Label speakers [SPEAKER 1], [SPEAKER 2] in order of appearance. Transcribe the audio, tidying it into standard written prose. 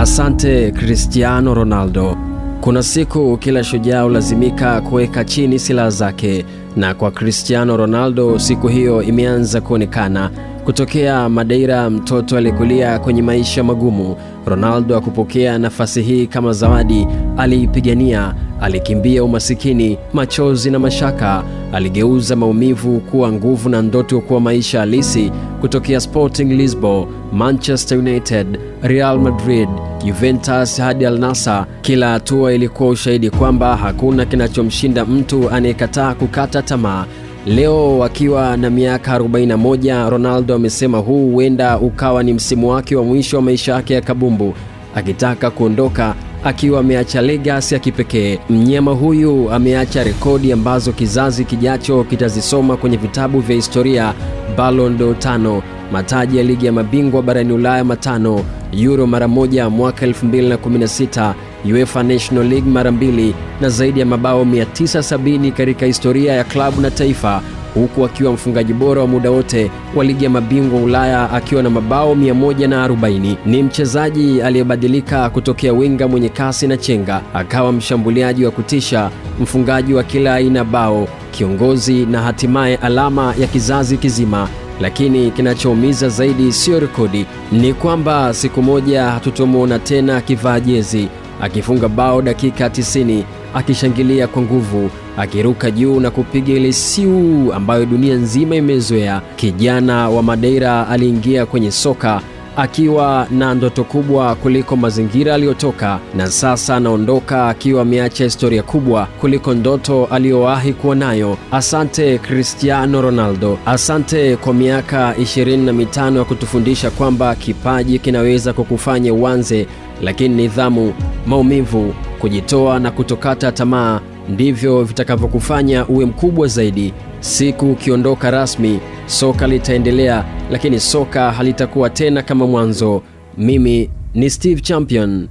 [SPEAKER 1] Asante Cristiano Ronaldo. Kuna siku kila shujaa hulazimika kuweka chini silaha zake, na kwa Cristiano Ronaldo siku hiyo imeanza kuonekana. Kutokea Madeira, mtoto aliyekulia kwenye maisha magumu, Ronaldo akupokea nafasi hii kama zawadi. Aliipigania, alikimbia umasikini, machozi na mashaka. Aligeuza maumivu kuwa nguvu na ndoto kuwa maisha halisi. Kutokea Sporting Lisbon, Manchester United, Real Madrid, Juventus hadi Al Nassr, kila hatua ilikuwa ushahidi kwamba hakuna kinachomshinda mtu anayekataa kukata tamaa. Leo akiwa na miaka 41, Ronaldo amesema huu huenda ukawa ni msimu wake wa mwisho wa maisha yake ya kabumbu, akitaka kuondoka akiwa ameacha legacy ya kipekee. Mnyama huyu ameacha rekodi ambazo kizazi kijacho kitazisoma kwenye vitabu vya historia: Ballon d'Or 5, mataji ya ligi ya mabingwa barani Ulaya 5, Euro mara moja mwaka 2016, UEFA National League mara mbili na zaidi ya mabao 970 katika historia ya klabu na taifa, huku akiwa mfungaji bora wa muda wote wa ligi ya mabingwa Ulaya akiwa na mabao 140. Ni mchezaji aliyebadilika kutokea winga mwenye kasi na chenga, akawa mshambuliaji wa kutisha, mfungaji wa kila aina bao, kiongozi na hatimaye alama ya kizazi kizima. Lakini kinachoumiza zaidi siyo rekodi, ni kwamba siku moja hatutomwona tena akivaa jezi, akifunga bao dakika 90, akishangilia kwa nguvu, akiruka juu na kupiga ile siu ambayo dunia nzima imezoea. Kijana wa Madeira aliingia kwenye soka akiwa na ndoto kubwa kuliko mazingira aliyotoka, na sasa anaondoka akiwa ameacha historia kubwa kuliko ndoto aliyowahi kuwa nayo. Asante Cristiano Ronaldo, asante kwa miaka 25 ya kutufundisha kwamba kipaji kinaweza kukufanya uanze, lakini nidhamu, maumivu, kujitoa na kutokata tamaa ndivyo vitakavyokufanya uwe mkubwa zaidi. Siku ukiondoka rasmi, soka litaendelea, lakini soka halitakuwa tena kama mwanzo. Mimi ni Steve Champion.